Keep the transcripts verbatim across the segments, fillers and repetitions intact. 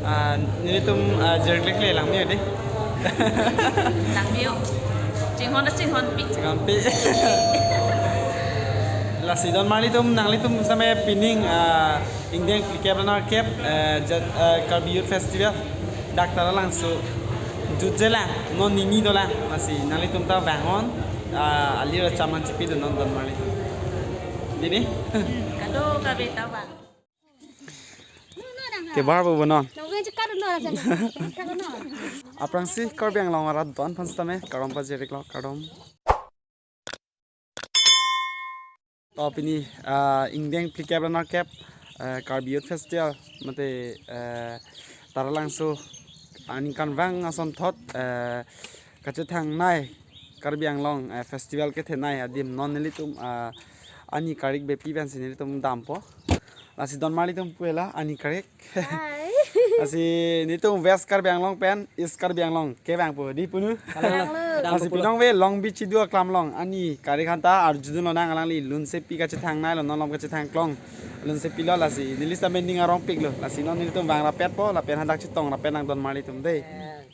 Ah, nelitum, ah, jerklek le langme-o dei. Langme-o. Chinghon ta chinghonpi. Chinghonpi. Lasi don marlitum, nanglitum same pining, ah, ingdeng phlikep ra nerkep, eh, jat-, eh, Karbi Youth Festival dak Taralangso jutjelang, non nini dolang. Lasi nanglitum ta vang-on, ah, ali ra cham nangchipidun non don marlitum. Dei ni? Hmm, kadokave ta vang. Kebar pu bonon. Aphrangsi Karbi Anglong arat don aphan sitame kardom pajir-iklo, kardom. To pini, ah, ingdeng phlikep ra nerkep, eh, Karbi Youth Festival mate, eh, Taralangso aningkanvang asonthot, eh, kachethangnei Karbi Anglong, eh, festival kethenei adim non nelitum, ah, ani karik bepi pensi nelitum dampo. Lasi don marlitum pu helo ani karik. Hi. Lasi nelitum West Karbi Anglong pen East Karbi Anglong kevangpo dei punu. Kalang lo. Kalang lo. Lasi pinong ave Longbi Chidu aklam along ani karik aphanta arjudun lonang, alangli lunsepi kachethang nei lo, non lom kachethang klong. Lunsepi lo lasi neli sitame ning arongpik lo. Lasi non nelitum vang rapetpo, lapen hadak chetong rapet nang don marlitum dei. Eh,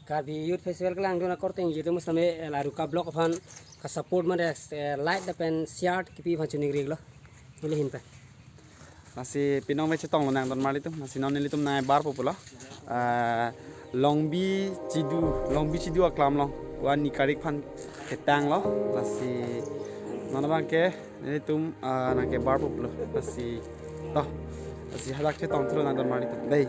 Karbi Youth Festival kelangdun akorte nelitum sitame, eh, Laruka Vlog aphan ka-support mate, eh, like lapen share kipi aphan choningri-iklo. Neli ahin pen. Lasi pinong ave chetong lonang don marlitum. Lasi non nelitum nai bar pulo. Ah, Longbi Chidu, Longbi Chidu aklam along ani karik aphan ketanglo. Lasi non abangke nelitum, ah, nangkebar pulo. Lasi to. Lasi hadak chetong thulonang don marlitum dei.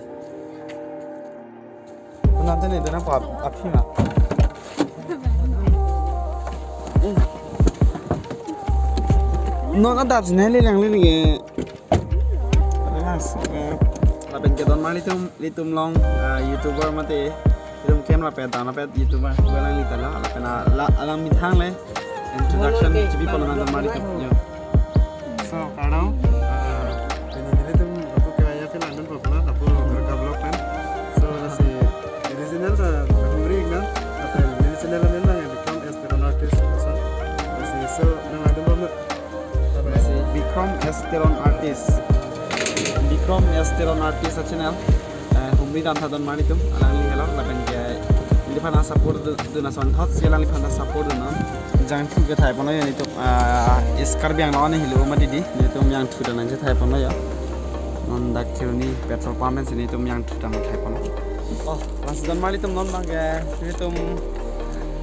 Nanti ni, nanti apa, apa ma? Non adap sini, lilang liling eh. Lapen ke don marlitum, litum along, eh, YouTuber mate, litum camera pen, tana pen YouTuber, alangli ta lo, lapen ala, alang methang le introduction chipi pon nang don marlitum. Yo. So, kardom, ah, pini nelitum lapu kevang aphi langdun popular, lapu Laruka Vlog pen. So, lasi neli channel ta humri-iknang, lapen neli channel amen abang Bikram S Teron Artist. So, lasi, so, nang langdun bom na. Lasi Bikram S Teron Artist. Bikram S Teron Artist a-channel. Eh, humri dam tha don marlitum, alangli helo, lapen ke, neliphan ta support du-, dun asonthotsi alangliphan ta support dun non. Jangthu kethai ponlo yo nelitum, ah, East Karbi Anglong ani helo mati dei, nelitum jangthu ta nangchethai ponlo yo. Non dak Kheroni petrol pump pensi nelitum jangthu ta nangthai ponlo. Oh, lasi don marlitum non abangke, nelitum,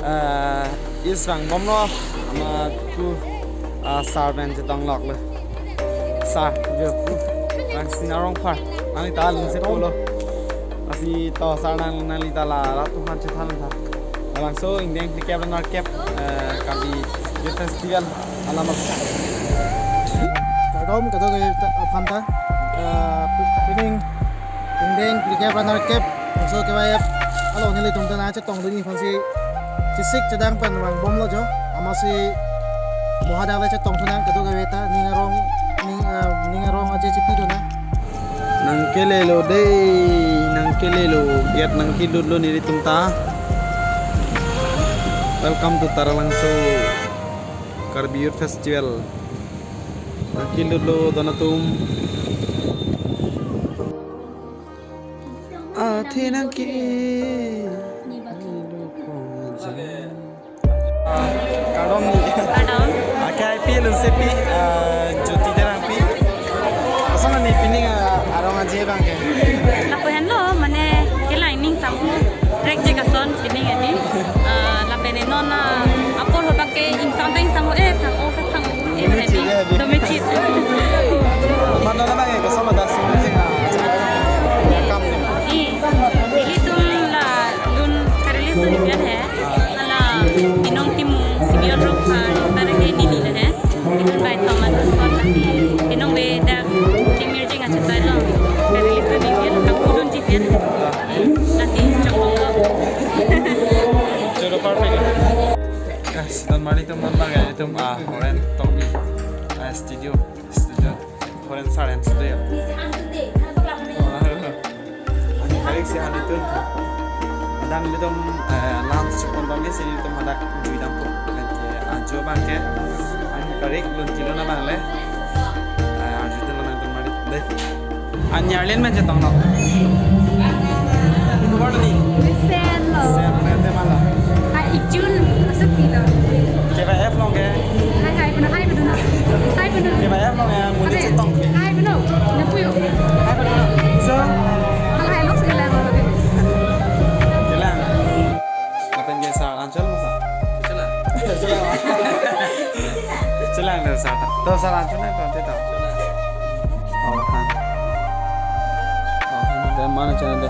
ah, East vangbomlo, amat pu, ah, sir pen chetong loklo. Sir, jo pu. Rangsina Rongphar. Nangli ta lunsepo lo. Lasi to sir nang, nangli ta la rat aphan chethan tha. Labangso ingdeng phlikep ra nerkep, eh, Karbi Youth Festival alam ap-, kardom kadokave ta aphan ta. Eh, pining ingdeng phlikep ra nerkep, so kevang along nelitum ta nangchetongdunji aphansi chesik chedang pen vangbomlo jo. Amatsi mo hadak le chetong thunang kadokave ta, ning arong, ning, ah, ning arong aje chipidun nang. Nangkelelo dei, nangkelelo, gate nangkedotlo nelitum ta. Welcome to Taralangso Karbi Youth Festival. Nangkedotlo don atum. Athe nangke. Kardom ni. Kardom. Ake ai pi lunsepi, ah, Jyoti Terangpi. Koson ni pining, ah, arong aje abangke? Lapu henlo, mane kelang ning sampo. Trek je kason pining edi. Ah, lapen non, ah, apor ho abangke ingsam ta ingsam ho, eh, thang o, thang o, eh, edi. Domechit, eh, edi. Domechit. Mano na abangke koson lo dak sini je, ah, kam ni. Eh, ilitum la dun karili suni pian he. Hala Binong Timung, Simeon Rongphar, Tarek Nili le he. Itum bai Thomas Rongphar lasi Binong ave dak Simeon Jing achetong lo. Karili suni pian, kapu dunji pian. Lasi chokong lo. Choro perfect. Guys, don marlitum non abangke itum, ah, Horen Tokbi, ah, studio, studio. Horen saren studio. Ani karik si halitum. Hadak nelitum, eh, lunch chepon abangke si nelitum hadak jui dampo. Lapen ke ajo abangke ani karik lun kilo na abang le. Eh, arjudun lonang don marli dei. Ani arlin men chetong lo. Sir ta. To sir, anchot nang to, te to. Oh, han. Oh, han, de mana channel de.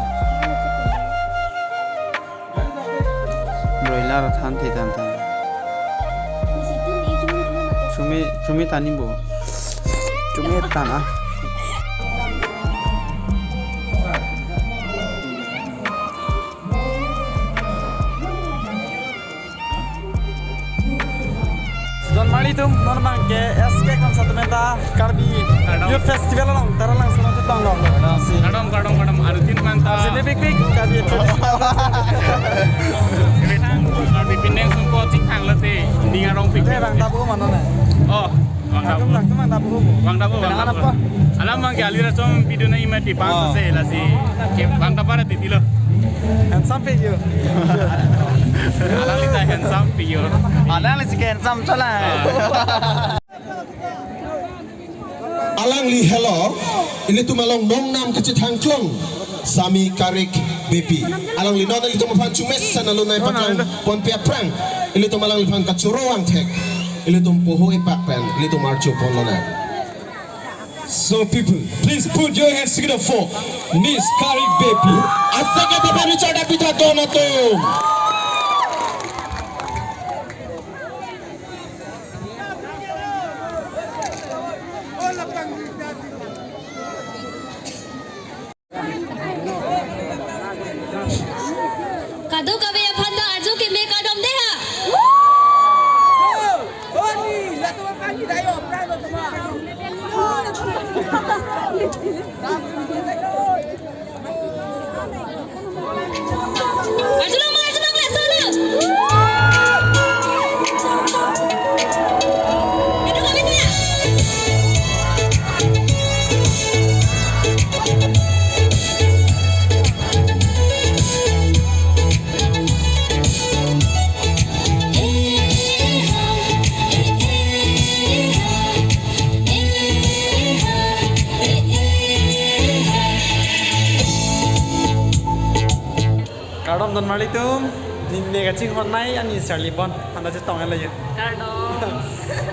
Broiler than the than than. Chumi, chumi tani bo. Chumi tana. Donmarli atum, non abang ke S K Kramsa atum anta Karbi Youth Festival along, Taralangso along chetong long. Kardom, kardom, kardom, arjin manta. Arjin big big, Karbi traditional. Karbi pineng sungko chingthang late, ning arongpik. Ate bang tabu mano na? Oh, bang tabu. Bang tabu, bang tabu. Bang tabu, bang tabu. Alam abang ke ali rasong video na imati pang se lasi. Ke bang tabu ra titi lo. Handsome figure. Alang lita handsome figure. Alang lita handsome chala. Alangli helo, ilitum along nongnam kachethang klong, Sami Karik Beypi. Alangli non ilitum aphan chumesen alunai paklang ponpe aphrang, ilitum alangliphan kachoro angthek, ilitum poho ipak pen, ilitum archo pon lonang. So people, please put your hands together for Miss Karik Beypi. Asek ke tapan Richard Apitha don atum. Kadokave aphan ta arju keme kardom dei ha. Arjulong ma, arjulong le, solo. Aduh, kami tanya. Kardom donmarli atum, neli kachinghon nai ani Charlie Bon, anta chetong helo yo. Kardom.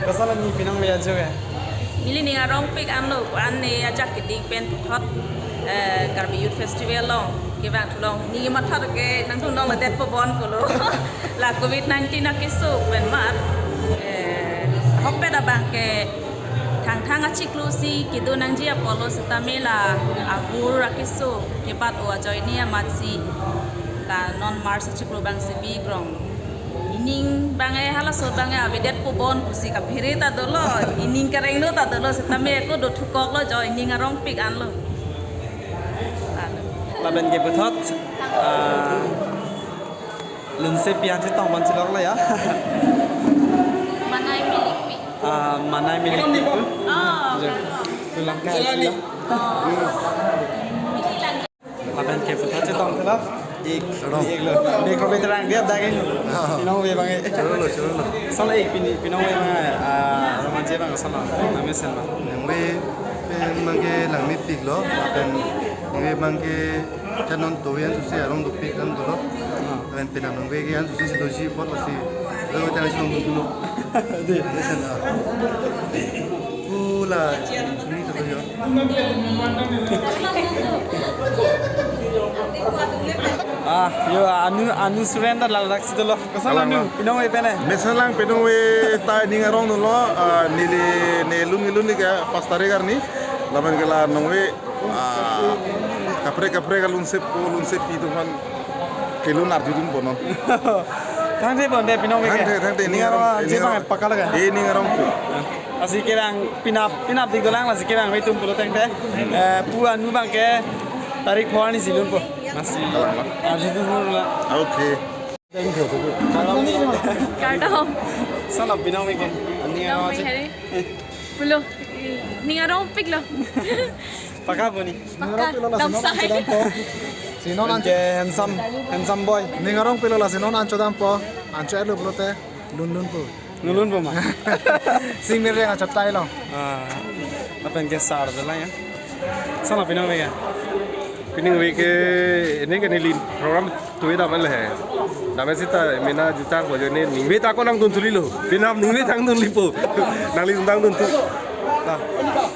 Kosonlo neli pinong veya jo ya? Neli ning arongpik anlo, an ne ajak keding pen puthot, eh, Karbi Youth Festival along kevang thu long, neli mathar ke nangtum nong le detpo bon pulo. La covid nineteen akeso pen mar, eh, ahokpet abang ke thangthang achiklo si kedo nangji apotlo setame la ahur akeso kebat-o ajoine amatsi la non March achiklo abang si bikrong. Ining abang ke halaso abang ke avedetpo bon pusi kaphere ta dolo, ining kareng do ta dolo setame ako dothukoklo jo, ining arongpik anlo. Lapen ke puthot, ah, lunsepi an chetong pon chiloklo ya. Manai milikpi. Ah, manai milikpi. Oh, jo. Langka. Oh. Lapen ke puthot chetong thulo. Ik, ik lo. Bek ko beterang dia daging. Oh. Pinong ve abang e. Chorolo, chorolo. Solo ik pini, pinong ve abang e. Ah, romanji abang solo. Name sen ma. Nangve pen abang ke langmepiklo. Lapen nangve abang ke chanon to yan susi arong dopik an dolo. Ah. Lapen penang nangve ke an susi si doji apotlo si. Lalu kita nasi nonton dulu. Dei. Name sen ma. Hula, chini to yo. Ah, yo, anu, anu surrender la ladak si dolo. Kosonlo anu, pinong ve pen e? Mesen lang pinong ve ta ning arong dolo, ah, neli, ne lun, lun ni ke pas tarik arni. Lapen ke la nong ve, ah, kaprek kaprek alunsepo, lunsepi atum aphan kelun arjudun pono. Thangthe bon dei pinong ve ke. Thangthe, thangthe, ning arong, ning arong. Jebang pakal ke. Eh, ning arong tu. Lasi kevang penap, penap dik dolang lasi kevang ve atum pulo tangte. Eh, pu anu abang ke tarik pho arni si lunpo. Lasi. Kalang ma? Arjudun pulo la. Okay. Kardom. Kardom. Solo pinong ve ke. Ning arong. Pinong ve hari. Pulo. Ning arongpiklo. Paka boni. Paka. Dam sai. Si non an ke handsome, handsome boy. Ning arongpiklo lasi non ancho dampo. Ancho elo pulote lun lunpo. Lun lunpo ma. Sing mere ancho tailo. Ah. Lapen ke sar de la ya. Solo pinong ve ke. Pining ave ke, ini ke neli program tui dam le he. Dam seta mena jutang ko jo ne ningve ta ko nangdun thulilo. Pinam ningve nangdun lipo. Nangli nangdun thu. Nah.